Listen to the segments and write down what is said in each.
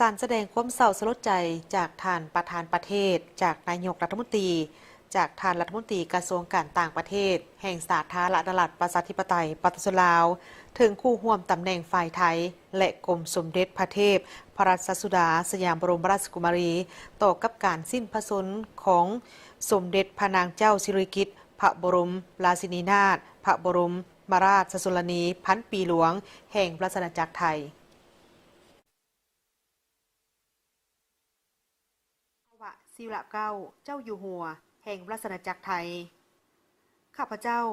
ສານສະແດງຄວາມເສົ້າສະຫຼົດໃຈຈາກທ່ານປະທານປະເທດ, ຈາກນາຍົກລັດຖະມົນຕີ, ຈາກທ່ານລັດຖະມົນຕີກະຊວງການຕ່າງປະເທດແຫ່ງສາທາລະນະລັດປະຊາທິປະໄຕປະຊາຊົນລາວ, ເຖິງຄູ່ຮ່ວມຕຳແໜ່ງຝ່າຍໄທ ແລະ ກົມສົມເດັດພະເທບພະລັດຊະສຸດາສະຫຍາມບໍລົມລາຊະກຸມາຣີ ຕໍ່ກັບການສິ້ນພະຊົນຂອງສົມເດັດພະນາງເຈົ້າສິລິກິດ ພະບໍລົມລາຊິນີນາດ ພະບໍລົມມະລາຊະຊົນລະນີພັນປີຫຼວງ ແຫ່ງລາຊະອານາຈັກໄທ. ພະວະ ສິລະເກົ້າ ເຈົ້າຢູ່ຫົວແຫ່ງລາຊະອານາຈັກໄທ. ຂ້າພະເຈົ້າ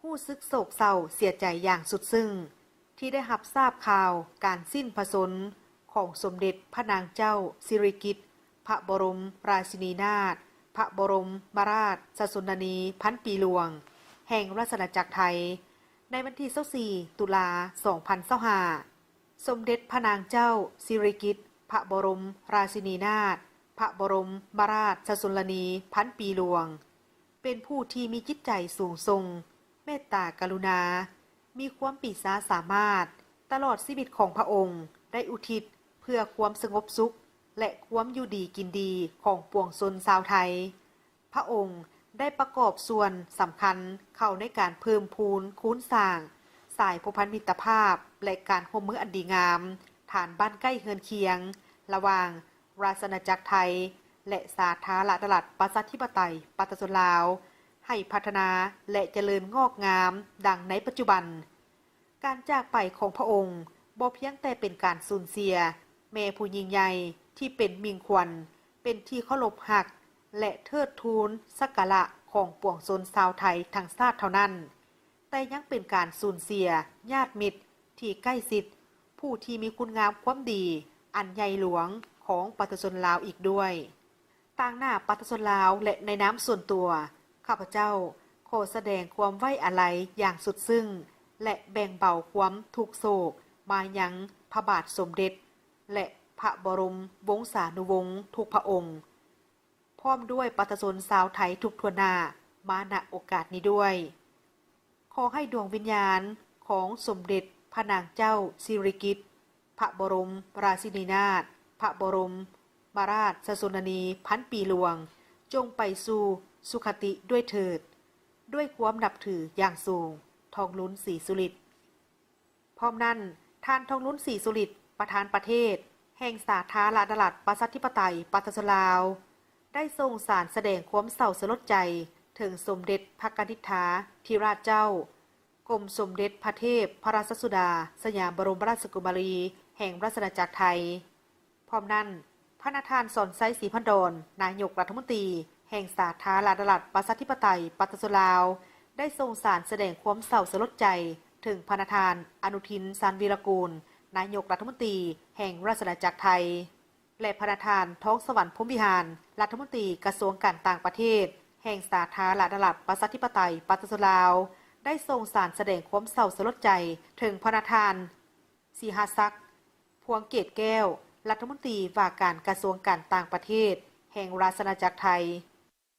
ຮູ້ສຶກໂສກເສົ້າເສຍໃຈຢ່າງສຸດຊຶ້ງ ທີ່ໄດ້ຮັບຊາບຂ່າວການສິ້ນພະຊົນຂອງສົມເດັດພະນາງເຈົ້າສິລິກິດ ພະບໍລົມລາຊິນີນາດ ພະບໍລົມມະລາຊະຊົນລະນີພັນປີຫຼວງ ແຫ່ງລາຊະອານາຈັກໄທ ໃນວັນທີຊາວສີ່ ຕຸລາ ສອງພັນຊາວຫ້າ. ສົມເດັດພະນາງເຈົ້າສິລິກິດ ພະບໍລົມລາຊິນີນາດ ພະບໍລົມມະລາຊະຊົນລະນີພັນປີຫຼວງ ເປັນຜູ້ທີ່ມີຈິດໃຈສູງສົ່ງ, ເມດຕາກະລຸນາ, ມີຄວາມປີຊາສາມາດ, ຕະຫຼອດຊີວິດຂອງພະອົງໄດ້ອຸທິດເພື່ອຄວາມສະຫງົບສຸກ ແລະ ຄວາມຢູ່ດີກິນດີຂອງປວງຊົນຊາວໄທ. ພະອົງໄດ້ປະກອບສ່ວນສຳຄັນເຂົ້າໃນການເພີ່ມພູນຄູນສ້າງສາຍພົວພັນມິດຕະພາບ ແລະ ການຮ່ວມມືອັນດີງາມ ຖານບ້ານໃກ້ເຮືອນຄຽງ ລະຫວ່າງລາຊະອານາຈັກໄທ ແລະ ສາທາລະນະລັດປະຊາທິປະໄຕປະຊາຊົນລາວ ໃຫ້ພັດທະນາ ແລະ ຈະເລີນງອກງາມດັ່ງໃນປັດຈຸບັນ. ການຈາກໄປຂອງພະອົງບໍ່ພຽງແຕ່ເປັນການສູນເສຍແມ່ຜູ້ຍິ່ງໃຫຍ່ທີ່ເປັນມິ່ງຂວັນ, ເປັນທີ່ເຄົາລົບຮັກ ແລະ ເທີດທູນສັກກາລະຂອງປວງຊົນຊາວໄທທັງຊາດເທົ່ານັ້ນ, ແຕ່ຍັງເປັນການສູນເສຍຍາດມິດທີ່ໃກ້ຊິດ, ຜູ້ທີ່ມີຄຸນງາມຄວາມດີອັນໃຫຍ່ຫຼວງຂອງປະຊາຊົນລາວອີກດ້ວຍ. ຕາງໜ້າປະຊາຊົນລາວ ແລະ ໃນນາມສ່ວນຕົວ, ຂ້າພະເຈົ້າຂໍສະແດງຄວາມໄວ້ອາໄລຢ່າງສຸດຊຶ້ງ ແລະ ແບ່ງເບົາຄວາມທຸກໂສກມາຍັງພະບາດສົມເດັດ ແລະ ພະບໍລົມວົງສານຸວົງທຸກພະອົງ, ພ້ອມດ້ວຍປະຊາຊົນຊາວໄທທຸກທົ່ວໜ້າມາ ນະ ໂອກາດນີ້ດ້ວຍ. ຂໍໃຫ້ດວງວິນຍານຂອງສົມເດັດພະນາງເຈົ້າສິລິກິດ ພະບໍລົມລາຊິນີນາດ ພະບໍລົມມະລາຊະຊົນລະນີພັນປີຫຼວງ ຈົ່ງໄປສູ່ສຸຄະຕິດ້ວຍເທີດ. ດ້ວຍຄວາມນັບຖືຢ່າງສູງ, ທອງລຸນ ສີສຸລິດ. ພ້ອມນັ້ນ, ທ່ານ ທອງລຸນ ສີສຸລິດ ປະທານປະເທດແຫ່ງສາທາລະນະລັດປະຊາທິປະໄຕປະຊາຊົນລາວ ໄດ້ສົ່ງສານສະແດງຄວາມເສົ້າສະຫຼົດໃຈເຖິງສົມເດັດພະກະນິດຖາທິລາດເຈົ້າ ກົມສົມເດັດພະເທບພະລາຊະສຸດາສະຫຍາມບໍລົມລາຊະກຸມາຣີແຫ່ງລາຊະອານາຈັກໄທ. ພ້ອມນັ້ນ, ພະນະທ່ານ ສອນໄຊ ສີພັນດອນ ນາຍົກລັດຖະມົນຕີແຫ່ງສາທາລະນະລັດປະຊາທິປະໄຕປະຊາຊົນລາວ ໄດ້ສົ່ງສານສະແດງຄວາມເສົ້າສະຫຼົດໃຈເຖິງພະນະທ່ານ ອະນຸທິນ ຊານວີລະກູນ ນາຍົກລັດຖະມົນຕີແຫ່ງລາຊະອານາຈັກໄທ ແລະ ພະນະທ່ານ ທອງສະຫວັນ ພົມວິຫານ ລັດຖະມົນຕີກະຊວງການຕ່າງປະເທດແຫ່ງສາທາລະນະລັດປະຊາທິປະໄຕປະຊາຊົນລາວ ໄດ້ສົ່ງສານສະແດງຄວາມເສົ້າສະຫຼົດໃຈເຖິງພະນະທ່ານ ສີຫະສັກ ພວງເກດແກ້ວ ລັດຖະມົນຕີວ່າການກະຊວງການຕ່າງປະເທດແຫ່ງລາຊະອານາຈັກໄທ